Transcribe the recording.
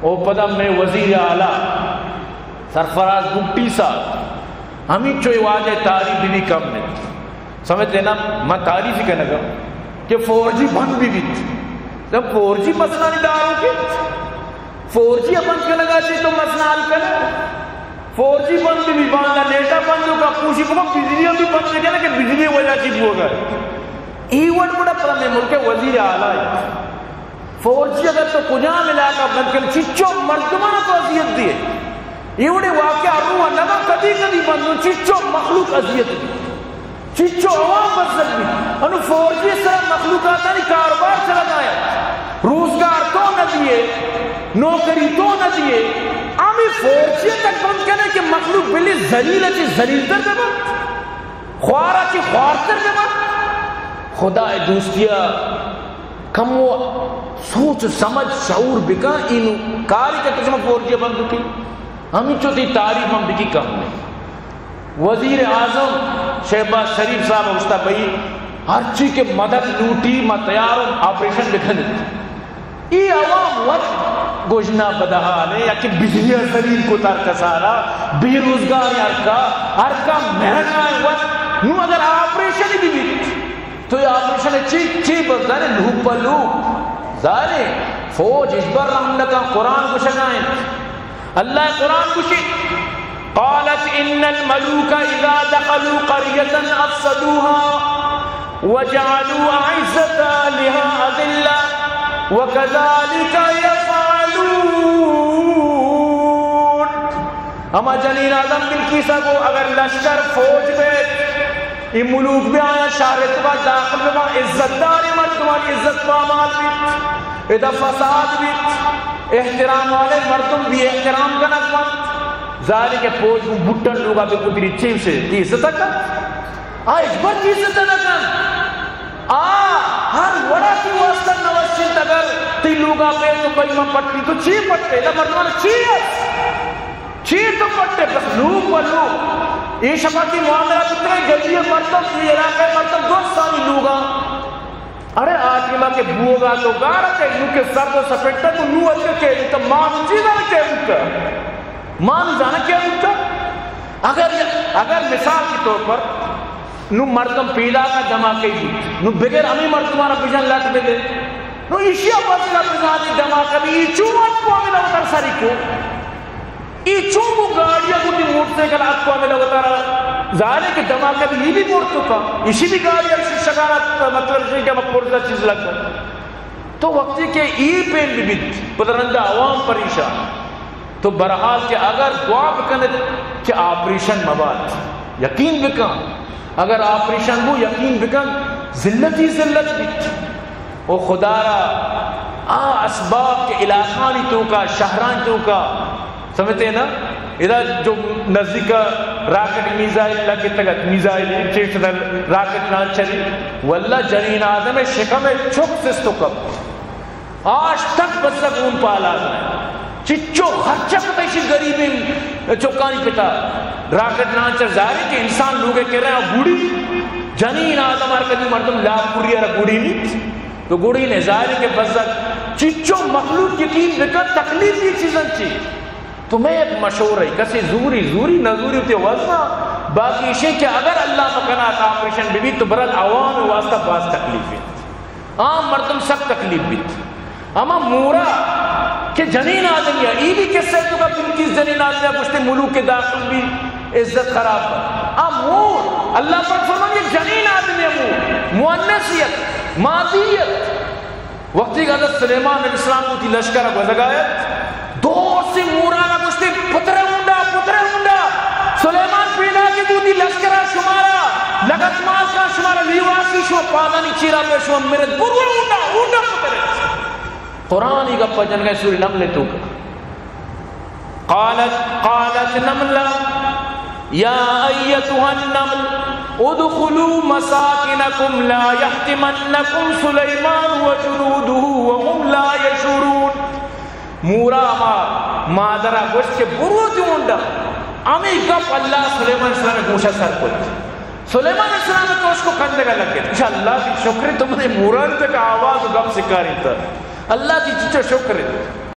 او پدا مئے وزیر اعلیٰ سرفراز بگٹی صاحب، ہمینچو اے واجہ تعریف بہ بی کم انت۔ سمجھتے نا، من تعریف کنگا کہ فور جی بند بہ بیت۔ جب فور جی مسئلہ نی دارو کہ فور جی بند کنگا چی تو مسئلہ حل کنے۔ فور جی بند بہ بی، باندا ڈیٹا بند ہو کا، کوشی بکو بجلی بھی بند کنے کہ بجلی وجہ چی بوگا۔ ای وڑ گڑا پدا مئے ملک وزیر اعلیٰ ہے۔ فور جی اگر تو کجام علاقہ بند کن، چچو مردمان تو اذیت دیے۔ اے وڑے واقعہ رو نگا، کدی کدی بندو، چچو مخلوق اذیت دی، چچو عوام بزگ بی۔ انو فور جی سرا مخلوقاتانی کاروبار چلگا ہے، روزگار تو نہ دیے، نوکری تو نہ دیے۔ ہمیں فور جی تک بند کنے کہ مخلوق بلی ذلیل چی ذلیل تر ببن، خوارا چی خوارتر ببن۔ خدا دوستیا کمو سوچ و سمجھ شعور بکن، اینو کاری کہ تو شما فور جی بند بکی، ہمینچو تی تعریف من بکی کم نہیں۔ وزیر اعظم شہباز شریف صاحب گوشتا بھئی ہرچی کہ مدد لوٹی ما تیار ہوں آپریشن بکنت۔ ای عوام وت گژنا بدحال ہے، یا کہ بجلی ذلیل کو تر کسارا، بے روزگار ہر کا، ہر کا مہنگا ہے وت۔ نو اگر آپریشن بھی بیت، تو اے آپریشن چی، چی بس زانے لوپ پہ لوپ۔ زانے فوج ہچبر رحم نہ کن، قرآن گوشگا انت۔ اللہ قرآن گوشی، قالت ان الملوک اذا دخلوا قریة افسدوها وجعلوا اعزة اہلها اذلة وكذلك يفعلون۔ ہما جنین آدم بلقیسا گو اگر لشکر فوج بیت، اے ملوک بہ آیاں شہر ءِ توکا داخل بہ باں، عزت داریں مردمانی عزت پامال بیت، ادا فساد بیت، احترام والے مردم بے احترام کنگ بنت۔ ظاہر ہے کہ فوج گوں بٹن لوگا بہ پتری چیوشے تی عزت کنت؟ آ ہچبر تی عزت نہ کنت۔ آ ہر وڑا تی واسطہ نہ وش انت، اگر تی لوگا بے تو بئی من پٹی تو چی پٹے؟ ادا مردمان چی است؟ چی تو پٹے؟ بس لوگ و لوگ۔ اے شپا تی معاملہ بترے گلی مردم، تی علاقہ مردم درستانی لوگا۔ ارے آ ٹیما کہ بوگا تو گار تے، نو کہ سرد و سپیٹا تو نو اتکے کہ تو مان چیزا کہ بوتا۔ مان زانا کہ بوتا۔ اگر، اگر مثال کے طور پر نو مردم پیداکا دھماکہ بوت، نو بغیر ہمیں مردمانا بجن لٹ بدے۔ نو ایشیا بس لٹ بجن دھماکہ بھی، ای چون اتکو ہمیں لوگ تر سری کو۔ ای چون گو گاڑی گو تی موٹر سائیکل اتکو ہمیں لوگ تر، ظاہر ہے کہ دھماکہ بھی، ای بھی موٹر تو کا، ایشی بھی گاڑی شکارا، مطلب ہے کہ ہم پرزا چیز لگ۔ تو وقتی کہ ای پین بھی بیت، پدرندہ عوام پریشان۔ تو بہرحال کہ اگر دعا بکنت کہ آپریشن مبات، یقین بکن، اگر آپریشن بو، یقین بکن، ذلت ہی ذلت بیت۔ او خدا را آ اسباب کہ علاقانی توکا، شہرانی توکا، سمجھتے ہیں نا؟ ادا جو نزدیک راکٹ میزائل لگتگت، میزائل چیز راکٹ لانچری، واللہ جنین آدم شکم چک سست و کپ۔ آش تک بزگ اون پالا زنت۔ چچو خرچہ کتہ ایشی غریبیں چکانی پتا۔ راکٹ لانچر ظاہر ہے کہ انسان لوگے کرا گوڑی، جنین آدم ہر کدی مردم لاپ پوری ہر گوڑی نیت۔ تو گوڑی نے ظاہر ہے کہ بزگ چچو مخلوق یقین بکن تکلیف یہ چیزاں چی۔ تو میں ایک مشورہ ہے، کسی زوری، زوری نہ زوری تے وزنا، باقی ایشی کہ اگر اللہ مکنا آپریشن بی بی تو برات عوام واسطہ باز تکلیف ہے۔ عام مردم سک تکلیف بیت۔ ہما مورا کہ جنین آدمی ہے، ای بھی قصہ تو کا بلقیس جنین آدمی ہے، گوشتے ملوک کے داخل بھی عزت خراب ہے۔ آ مور، اللہ پاک فرمان یہ جنین آدمی ہے، مور، مؤنثیت، مادیت۔ وقتی کہ حضرت سلیمان علیہ السلام کو تی لشکر گزگایت، دور سے مورانا گوشتے، پترے ہونڈا، پترے ہونڈا۔ سلیمان پیدا کہ بوتی لشکرا شمارا، لگت مال کا شمارا لیواسی شما پادانی چیرا پہ شما مرد۔ برو ہونڈا، ہونڈا پترے۔ قرآن ای گپ جنگا سورہ نمل تو کا۔ قالت، قالت نملة يا أيتها النمل ادخلوا مساكنكم لا يحطمنكم سليمان وجنوده وهم لا يشعرون۔ مورا ہما مادرا گوشت کہ برو جونڈا، ہمیں گپ اللہ سلیمان السلام گوشا سر کت۔ سلیمان السلام توش کو کندگا لگت۔ انشاءاللہ تی شکر تو منے موران تک آواز و گپ سکاری تا۔ اللہ تی چچا شکر۔